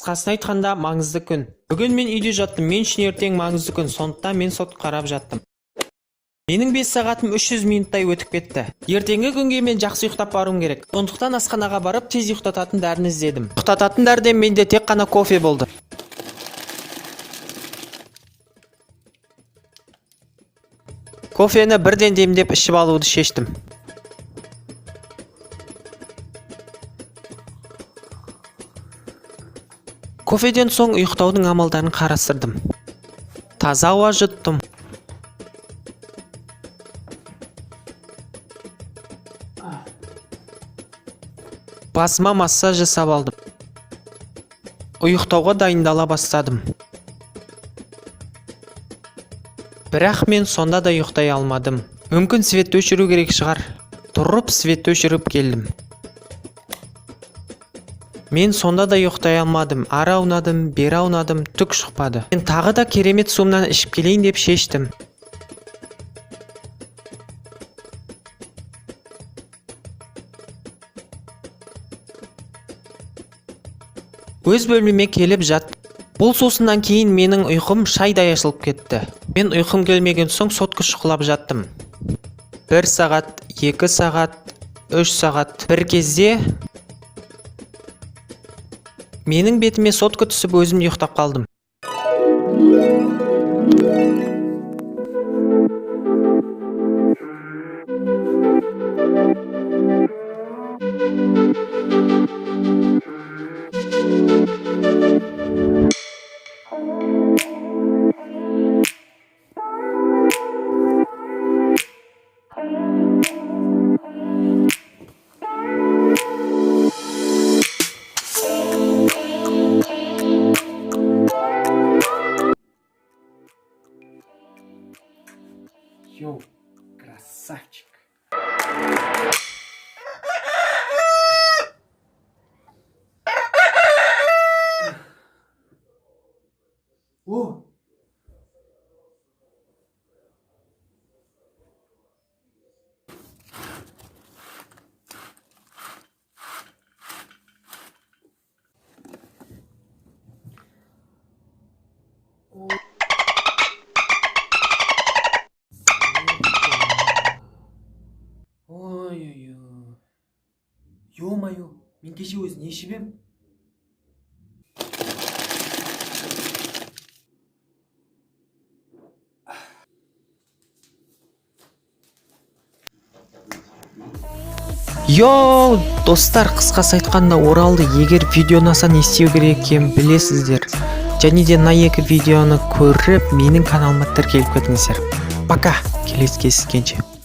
Қысқасын айтқанда, маңызды күн. Бүгін мен үйде жаттым. Мен үшін ертең маңызды күн, сондықтан мен сотка қарап жаттым. Менің 5 сағатым 300 минуттай өтіп кетті. Ертеңгі күнге мен жақсы ұйықтап баруым керек. Сондықтан асханаға барып, тез ұйықтататын дәріні іздедім. Ұйықтататын дәріден менде тек қана кофе болды. Кофені бірден демдеп ішіп алуды шештім. Кофеден соң ұйықтаудың амалдарын қарастырдым. Таза ауа жұттым. Басыма массаж жасап алдым. Ұйықтауға дайындала бастадым. Бірақ мен сонда да ұйықтай алмадым. Мүмкін, светті өшіру керек шығар. Тұрып, светті өшіріп келдім. Мен сонда да ұйықтай алмадым. Ары аунадым, бері аунадым, түк шықпады. Мен тағы да керемет суымнан ішіп келейін деп шештім. Өз бөлмеме келіп жаттым. Бұл сусыннан кейін менің ұйқым шайдай ашылып кетті. Мен ұйқым келмеген соң сотка шұқылап жаттым. 1 сағат, 2 сағат, 3 сағат. Бір кезде менің бетіме сотка түсіп, өзім де ұйықтап қалдым. Йоу, красавчик. О! Ой-ой-ой. Ё-моё, мен кеше өзі не ішіп ем? Йоу, достар, қысқасы айтқанда, оралды. Егер видео ұнаса, не істеу керек екенін білесіздер. Және де мына екі видеоны көріп, менің каналыма тіркеліп кетіңіздер. Пока, келесі кездескенше.